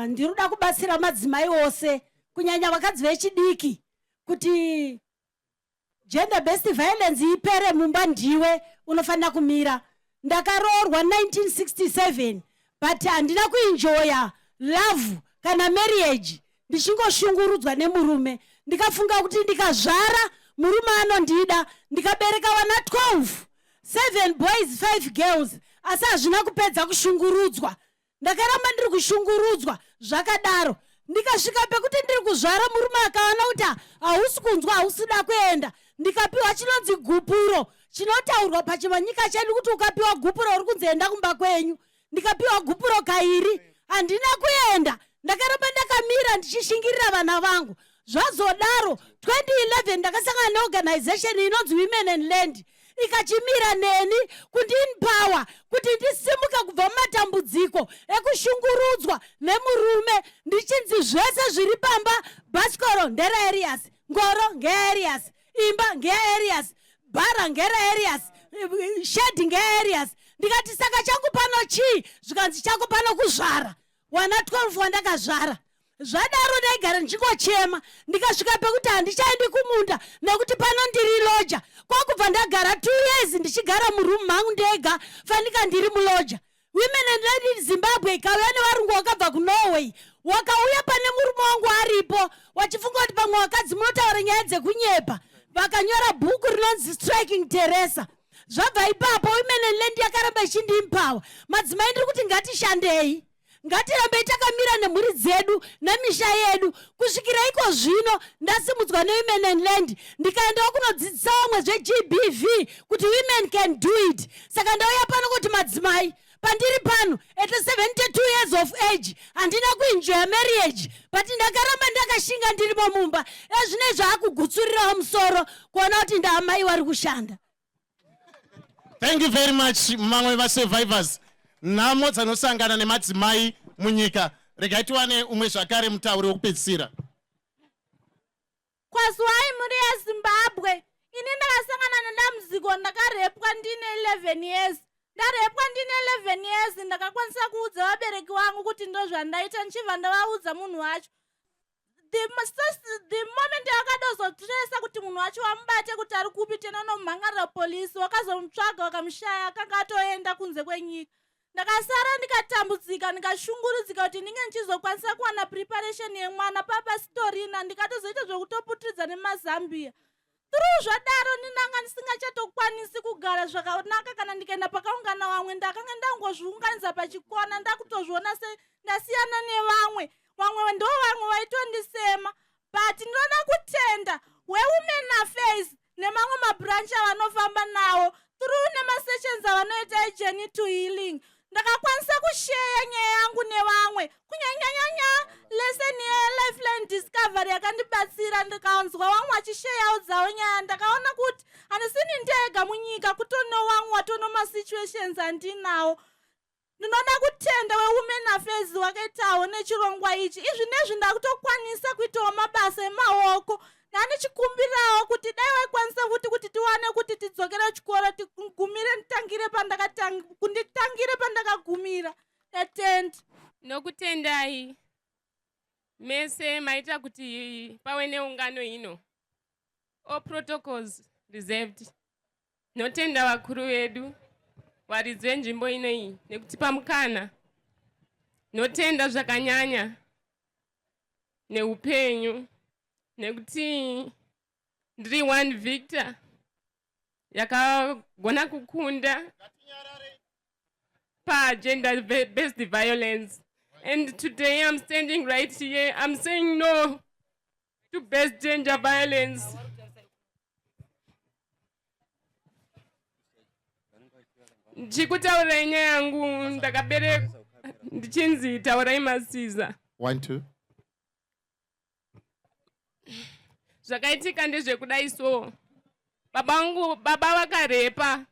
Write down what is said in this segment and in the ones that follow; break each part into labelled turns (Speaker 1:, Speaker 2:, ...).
Speaker 1: Ndiri kuda kubatsira madzimai ose, kunyanya vakadzi vechidiki, kuti gender based violence ipere mumba. Ndiwe unofanira kumira. Ndakaroorwa 1967, but handina kuenjoya love kana marriage, ndichingoshungurudzwa nemurume. Ndikafunga kuti ndikazvara, murume anondida. Ndikabereka vana 12, 7 boys, 5 girls, asi hazvina kupedza kushungurudzwa. Ndakaramba ndiri kushungurudzwa zvakadaro. Ndikasvika pekuti ndiri kuzvara, murume akaona kuti hausi kunzwa, hausida kuenda. Ndikapiwa chinonzi gupuro, chinotaurwa pachimanyika chedu kuti ukapiwa gupuro uri kunzi enda kumba kwenyu. Ndikapiwa gupuro kairi, handina kuenda. Ndakaramba ndakamira ndichishingirira vana vangu. Zvazodaro, 2011 ndakasangana neorganization inonzi Women and Land, ikachimira neni kundiempower kuti ndisimuke kubva mumatambudziko ekushungurudzwa nemurume, ndichinzi zvese zviri pamba, bhasikoro nderaErias, ngoro ngeyaErias, imba ngeyaErias, bhara ngeraErias, shedhi ngeyaErias. Ndikati, "Saka changu pano chii?" Zvikanzi, "Chako pano kuzvara wana 12 wandakazvara." Zvadaro ndaigara ndichingochema. Ndikasvika pekuti handichaendi kumunda nekuti pano ndiri loja. Kwakubva ndagara 2 years ndichigara murumu mangu ndega, fanika ndiri muloja. Women and Land Zimbabwe ikauya nevarungu wakabva kuNorway, wakauya pane murume wangu aripo, wachifunga kuti pamwe vakadzi munotaura nyaya dzekunyepa. Vakanyora bhuku rinonzi Striking Teresa. Zvabva ipapo, Women and Land yakaramba ichindiempower. Madzimai, ndiri kuti ngatishandei, ngatirambei takamira nemhuri dzedu nemisha yedu. Kusvikira iko zvino ndasimudzwa neWomen and Land, ndikaendawo kunodzidzisa vamwe zveGBV kuti women can do it. Saka ndauya pano kuti madzimai, pandiri pano at 72 years of age, handina kuenjoya marriage, but ndakaramba ndakashinga ndirimo mumba. Ezvinezvi akugutsurirawo musoro kuona kuti ndaamai vari kushanda.
Speaker 2: Thank you very much. Mamwe vasurvivors, nhamo dzanosangana nemadzimai munyika. Regai tiwane umwe zvakare mutauri wekupedzisira.
Speaker 3: Kwaziwai, mhuri yeZimbabwe. Ini ndakasangana nedambudziko, ndakarepwa ndine 11 years. Ndarepwa ndine 11 years, ndakakwanisa kuudza vabereki vangu kuti ndo zvandaita. Ndichibva ndavaudza munhu wacho, the moment yakadozotresa kuti munhu wacho wamubate kuti ari kupi, tenonomhangarira polisi. Wakazomutsvaga, wakamushaya, akanga atoenda kunze kwenyika. Ndakasara ndikatambudzika, ndikashungurudzika kuti ndinge ndichizokwanisa kuwana preparation yemwana papasitorina. Ndikatozoita zvekutoputiridza nemazambia through. Zvadaro, ndinanga ndisingachatokwanisi kugara zvakanaka. Kana ndikaenda pakaungana vamwe, ndakanga ndangozviunganidza pachikona, ndakutozviona se ndasiyana nevamwe. Vamwe ndo vamwe vaitondisema. But ndinoda kutenda weWomen Affairs nemamwe mabranch avanofamba nawo through nemasessions avanoita eJourney to Healing. Ndakakwanisa kusheya nyaya yangu nevamwe, kunyanyanyanya lesson yeLifeline Discovery yakandibatsira. Ndikanzwa vamwe vachisheyawo dzavo nyaya, ndakaona kuti handisini ndega munyika, kutono vamwe watono masituations andinawo. Ndinoda kutenda weWomen Affairs wakaitawo nechirongwa ichi. Izvi nezvi ndakutokwanisa kuitawo mabasa emaoko. Ndandichikumbirawo kuti dai vaikwanisa futi kuti tiwane kuti tidzokere chikoro, tigumire, nditangire kunditangire pandakagumira. Ndatenda.
Speaker 4: Nokutendai mese maita kuti pave neungano ino. All protocols reserved. Notenda vakuru vedu, varidzi venzvimbo ino iyi, nekutipa mukana. Notenda zvakanyanya neupenyu, nekuti ndiri one victor yakagona kukunda pagender based violence. And today I'm standing right here, I'm saying no to based gender violence. Ndichikutaurirai nyaya yangu, ndakaberekwa ndichinzi Taurai Masiza.
Speaker 2: One, two.
Speaker 4: Zvakaitika ndezvekudai so, baba vangu, baba vakarepa,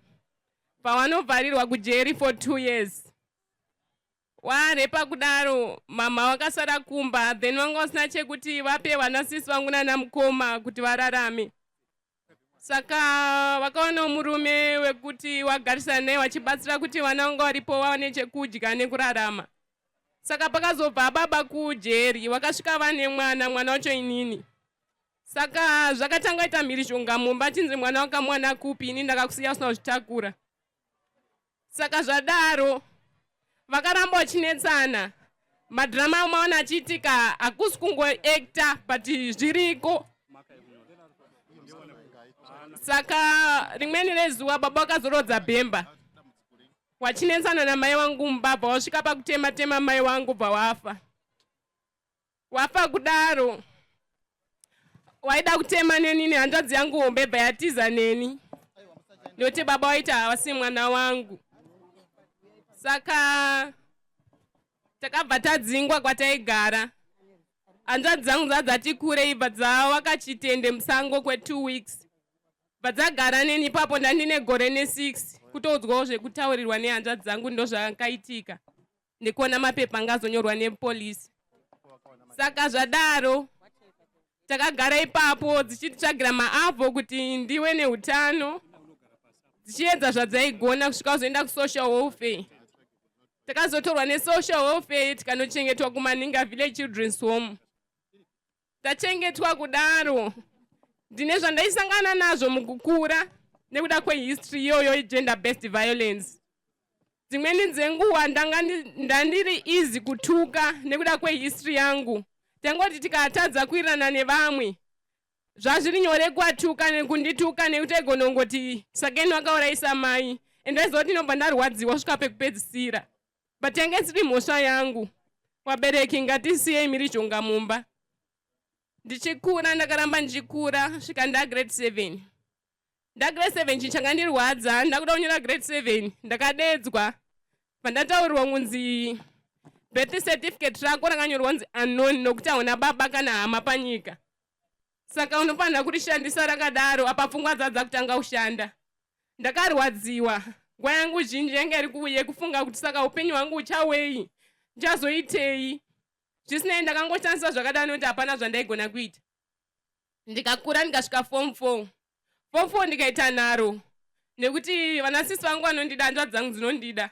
Speaker 4: pavanovharirwa kujeri for 2 years. Warepa kudaro, mama vakasara kumba. Then vanga vasina chekuti vape vana sisi vangu nana mukoma kuti vararame. Saka vakawanawo murume wekuti wagarisana naye, vachibatsira kuti vana vanga varipo vawane chekudya nekurarama. Saka pakazobva baba kujeri, wakasvika vane mwana, mwana wacho inini. Saka zvakatanga ita mhirizhonga mumba, chinzi mwana wakamwana kupi, ini ndakakusiya usina kuzvitakura. Saka zvadaro vakaramba vachinetsana. Madhirama maona achiitika hakusi kungoacta, but zviriko. Saka rimweni rezuva baba vakazorodza bhemba, wachinetsana namai wangu mumba, bva wasvika pakutema tema mai wangu, bva wafa. Wafa kudaro, waida kutema neni nehanzvadzi yangu hombe, bva yatiza neni nekuti baba waita havasi mwana wangu. Saka takabva tadzingwa kwataigara. Hanzvadzi dzangu dzadzati kurei, bva dzawakachitende musango kwe2 weeks, bva dzagara neni ipapo. Ndandine gore ne6, kutoudzwawo zvekutaurirwa nehanzvadzi dzangu. Ndo zvakaitika ndikuona mapepa angazonyorwa nepolisi. Saka zvadaro takagara ipapo dzichititsvagira maavho kuti ndiwe neutano, dzichiedza zvadzaigona kusvika kuzoenda kusocial welfare. Takazotorwa nesocial welfare, tikanochengetwa kuManinga Village Children's Home. Tachengetwa kudaro, ndine zvandaisangana nazvo mukukura nekuda kwehistory iyoyo yegender based violence. Dzimweni dzenguva ndanga ndandiri easy kutuka nekuda kwehistory yangu. Tangoti tikatadza kuwirirana nevamwe, zvazviri nyore kwatuka nekundituka, nekuti aigonongoti sakeni wakaurayisa mai, and aiziva kuti ndinobva ndarwadziwa kusvika pekupedzisira, but yange isiri mhosva yangu. Vabereki, ngatisiyei mhirizhonga mumba. Ndichikura, ndakaramba ndichikura svika ndagrade 7. Ndagrade 7, chinhu chakandirwadza, ndakuda kunyora grade 7, ndakadedzwa, pandataurirwa kunzi birth certificate rako rakanyorwa kunzi unknown nokuti hauna baba kana hama panyika, saka unofanira kurishandisa rakadaro. Apa pfungwa dzadza kutanga kushanda. Ndakarwadziwa. Nguva yangu zhinji yanga iri yekufunga kuti saka upenyu hwangu uchawei, ndichazoitei? Zvisinei, ndakangoshandisa zvakadaro nekuti hapana zvandaigona kuita. Ndikakura, ndikasvika form 4. Form 4 ndikaita nharo nekuti vanasisi vangu vanondida, hanzvadzi dzangu dzinondida,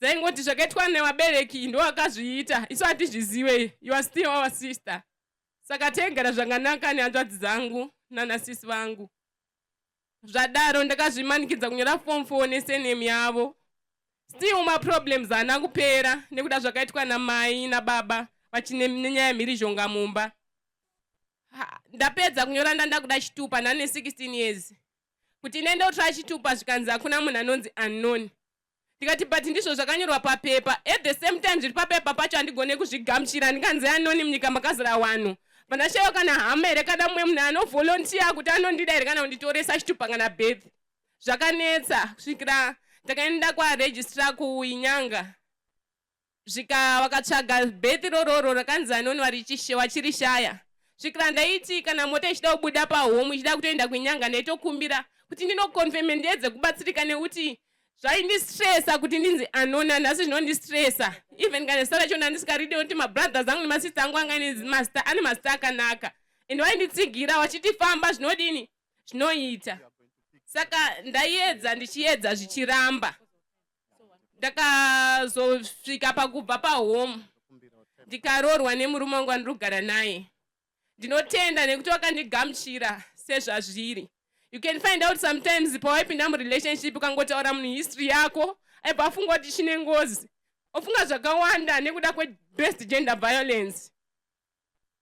Speaker 4: dzaingoti zvakaitwa nevabereki ndo vakazviita, isu hatizvizive, you are still our sister. Saka taigara zvakanaka nehanzvadzi dzangu nanasisi vangu. Zvadaro ndakazvimanikidza kunyora form 4 nesurname yavo. Still maproblems haana kupera nekuda zvakaitwa namai nababa vachine nenyaya yemhirizhonga mumba. Ndapedza kunyora, ndanda kuda chitupa, ndane 16 years, kuti ndiende kutora chitupa, zvikanzi hakuna munhu anonzi unknown. Ndikati, "But ndizvo zvakanyorwa papepa." At the same time, zviri papepa pacho handigone kuzvigamuchira. Ndikanzi unknown munyika makazara vanhu, pandashayiwa kana hama here, kana mumwe munhu anovolunteer kuti anondida here, kana kunditoresa chitupa kana birth. Zvakanetsa kusvikira ndakaenda kwaregistrar kuInyanga. Svika vakatsvaga birth rororo rakanzi unknown, vachirishaya. Svikira ndaiti kana mota ichida kubuda pahome, ichida kutoenda kuInyanga, ndaitokumbira kuti ndinoconfirme, ndiedze kubatsirika, nekuti zvaindistressa kuti ndinzi unknown. Nhasi zvinondistressa, even kana zita racho ndandisingaridi, nekuti mabrothers angu nemasista angu anga ane mazita akanaka and vainditsigira vachiti famba, zvinodini, zvinoita. Saka ndaiedza, ndichiedza, zvichiramba. Ndakazosvika pakubva pahome, ndikaroorwa nemurume wangu wandiri kugara naye. Ndinotenda nekuti wakandigamuchira sezvazviri. You can find out sometimes pawaipinda murelationship, ukangotaura munhu history yako, aibva afunga kuti chine ngozi, ofunga zvakawanda nekuda kwebest gender violence,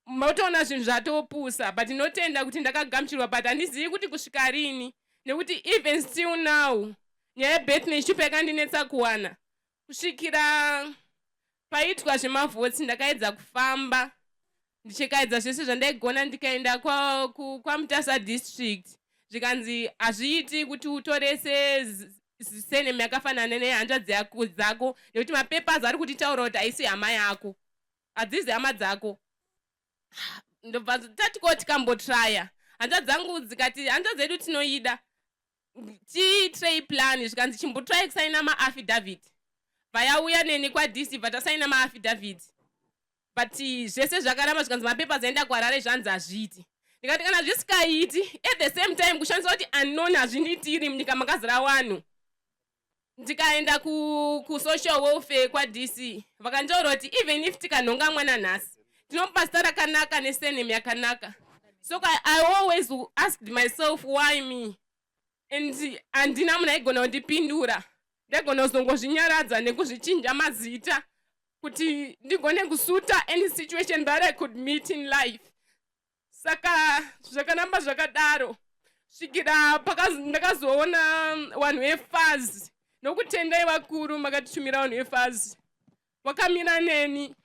Speaker 4: motoona zvinhu zvatopusa. But ndinotenda kuti ndakagamuchirwa, but handizivi kuti kusvika rini, nekuti even still now nyaya yebirth nechitupa yakandinetsa kuwana. Kusvikira paitwa zvemavhotsi, ndakaedza kufamba, ndichikaedza zvese zvandaigona, ndikaenda kwaMutasa District, zvikanzi hazviiti kuti utorese surname yakafanana nehanzvadzi dzako, nekuti mapapers ari kutitaura kuti haisi hama yako, hadzizi hama dzako. Ndobva tatiko tikambotraya, hanzvadzi dzangu dzikati, "Hanzvadzi yedu tinoida, tiitirei plan." Zvikanzi, "Chimbotrai kusaina maaffidavit." Vayauya neni kwaDC, bva tasaina maaffidavit, but zvese zvakaramba. Zvikanzi mapapers aenda kuHarare, zvanzi hazviiti. Ndikati kana zvisikaiti, at the same time kushandisa kuti unknown hazvindiitiri, munyika makazara vanhu. Ndikaenda kusocial welfare kwaDC, vakanditaura kuti even if tikanhonga mwana nhasi, tinomupa zita rakanaka nesurname yakanaka. So I always asked myself, why me? And handina munhu aigona kundipindura. Ndaigona kuzongozvinyaradza nekuzvichinja mazita kuti ndigone kusuita any situation that I could meet in life. Saka zvakaramba zvakadaro svikira ndakazoona vanhu veFAZ. Nokutendai vakuru makatitumira vanhu veFAZ, wakamira neni,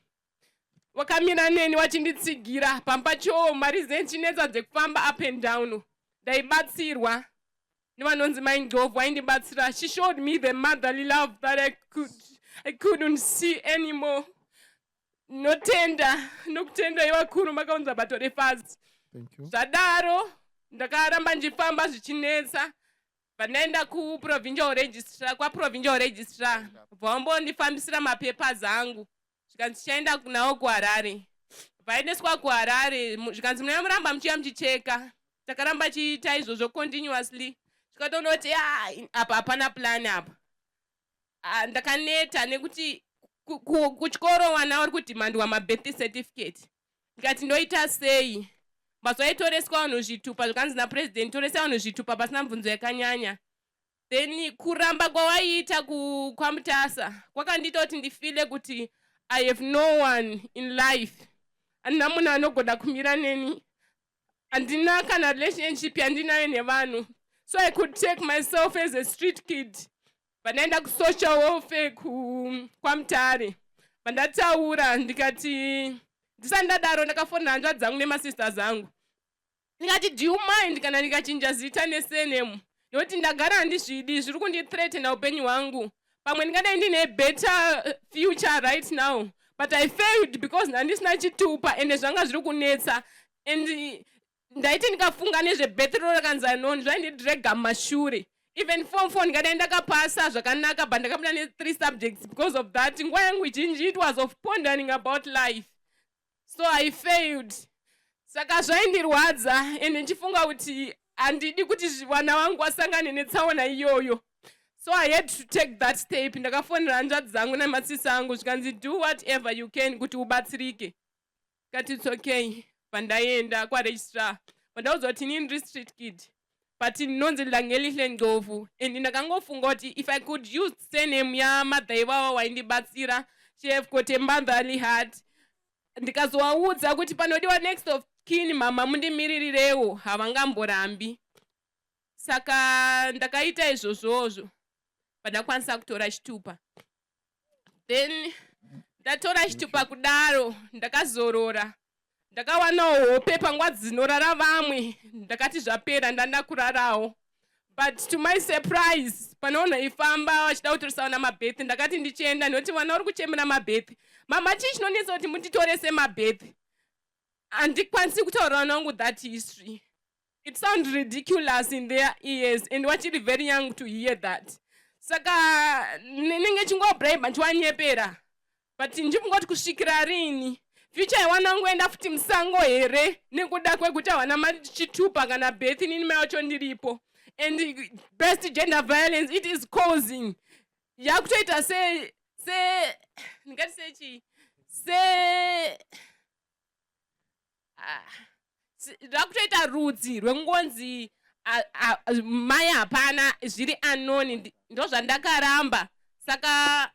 Speaker 4: wakamira neni wachinditsigira. Pambacho mari dzenchinetsa dzekufamba up and down, ndaibatsirwa nevanonzi Maindlovu, waindibatsira. She showed me the motherly love that I couldn't see anymore. Notenda, nokutendai vakuru makaunza bato reFAZ.
Speaker 2: Thank you.
Speaker 4: Zvadaro ndakaramba ndichifamba zvichinetsa. Pandaenda kuprovincial registrar, kwaprovincial registrar vambondifambisira mapapers angu, zvikanzi tichaenda nawo kuHarare. Vaendeswa kuHarare, zvikanzi munaya muramba muchiuya muchicheka. Takaramba chiita izvozvo continuously, zvikatoona kuti, "Ah, apa hapana plan apa." Ah, ndakaneta nekuti kuchikoro vana vari kudhimandwa mabirth certificate. Ndikati ndoita sei? Mazuva aitoreswa vanhu zvitupa, zvikanzi napurezidendi toresa vanhu zvitupa pasina mubvunzo yakanyanya. Then kuramba kwawaiita kwaMutasa kwakandiita kuti ndifeele kuti I have no one in life. Handina munhu anogona kumira neni, handina kana relationship yandinayo nevanhu. So I could take myself as a street kid. Pandaenda kusocial welfare kwaMutare, pandataura ndikati, ndisati ndadaro ndakafonera hanzvadzi dzangu nemasisters angu, ndikati, "Do you mind kana ndikachinja zita nesurname? Nokuti ndagara handizvidi, zviri kundithreatena upenyu hwangu. Pamwe ndingadai ndine better future right now, but I failed because ndandisina chitupa ende zvanga zviri kunetsa." And ndaiti ndikafunga nezvebirth ro rakanzi unknown, zvaindidrega mumashure. Even form four ndingadai ndakapasa zvakanaka, but ndakabuda ne-three subjects because of that. Nguva yangu zhinji it was of pondering about life, so I failed. Saka zvaindirwadza ende ndichifunga kuti handidi kuti vana vangu vasangane netsaona iyoyo. So I had to take that step. Ndakafonera hanzvadzi dzangu namasisi angu, zvikanzi, "Do whatever you can kuti ubatsirike." Kati, "It's okay." Pandaenda kwaregistrar, pandaudzwa kuti inini ndiri street kid, but ndinonzi Langelihle Ndlovu, and ndakangofunga kuti if I could use surname yamadha ivava waindibatsira, she have got a motherly heart. Ndikazovaudza kuti panodiwa next of kin, mama mundimiririrewo, havangamborambi. Saka ndakaita izvozvozvo, pandakwanisa kutora chitupa. Then ndatora chitupa kudaro, ndakazorora, ndakawanawo hope panguva dzinorara vamwe. Ndakati zvapera, ndanda kurarawo, but to my surprise, panoona ifamba vachida kutoresa vana mabirth. Ndakati ndichienda nekuti vana vari kuchemera mabirth, "Mama, chii chinonetsa kuti mutitorese mabirth?" Handikwanisi kutaurira vana vangu that history. It sounds ridiculous in their ears and wachiri very young to hear that. Saka ninenge chingobraiba ndichiwanyepera, but ndichifunga kuti kusvikira rini? Future yevana vangu enda futi musango here nekuda kwekuti havana chitupa kana birth, inini mai wacho ndiripo? And best gender violence it is causing yakutoita se ndingati sechii, se ah, rakutoita rudzi rwengonzi mai hapana, zviri unknown. Ndo zvandakaramba. Saka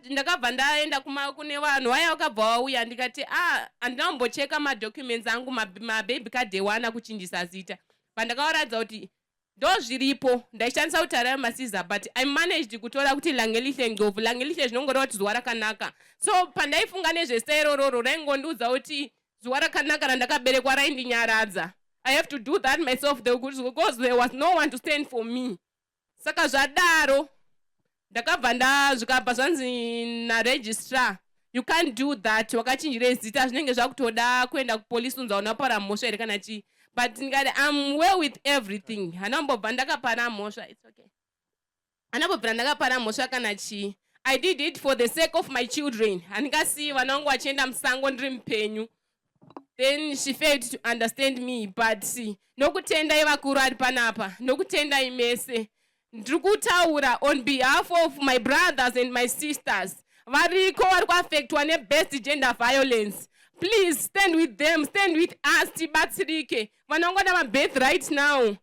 Speaker 4: ndakabva ndaenda kune vanhu vaya, vakabva vauya. Ndikati, "A, handina kumbocheka madocuments angu, mababy kadewana kuchinjisa zita." Pandakavaratidza kuti ndo zviripo, ndaishandisa kuti araya masiza, but I managed kutora kuti Langelihle Ndlovu. Langelihle zvinongoreva kuti zuva rakanaka. So pandaifunga nezvezita irororo, raingondiudza kuti zuva rakanaka randakaberekwa, raindinyaradza. I have to do that myself because there was no one to stand for me. Saka zvadaro ndakabva zvikabva zvanzi naregistrar, "You can't do that. Wakachinjire zita, zvinenge zvakutoda kuenda kupolisi, unza unapara mhosva here kana chii?" But ndikati, "I'm well with everything." Handambobva ndakapara mhosva. It's okay, handambobvira ndakapara mhosva kana chii. I did it for the sake of my children. Handingasiyi vana vangu vachienda musango ndiri mupenyu. Then she failed to understand me, but nokutendai vakuru ari panapa, nokutendai mese. Ndiri kutaura on behalf of my brothers and my sisters variko vari kuaffectwa nebest gender violence. Please stand with them, stand with us, tibatsirike. Vanongoda mabirth right now,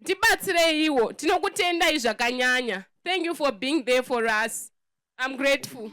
Speaker 4: tibatsireiwo. Tinokutendai zvakanyanya. Thank you for being there for us. I'm grateful.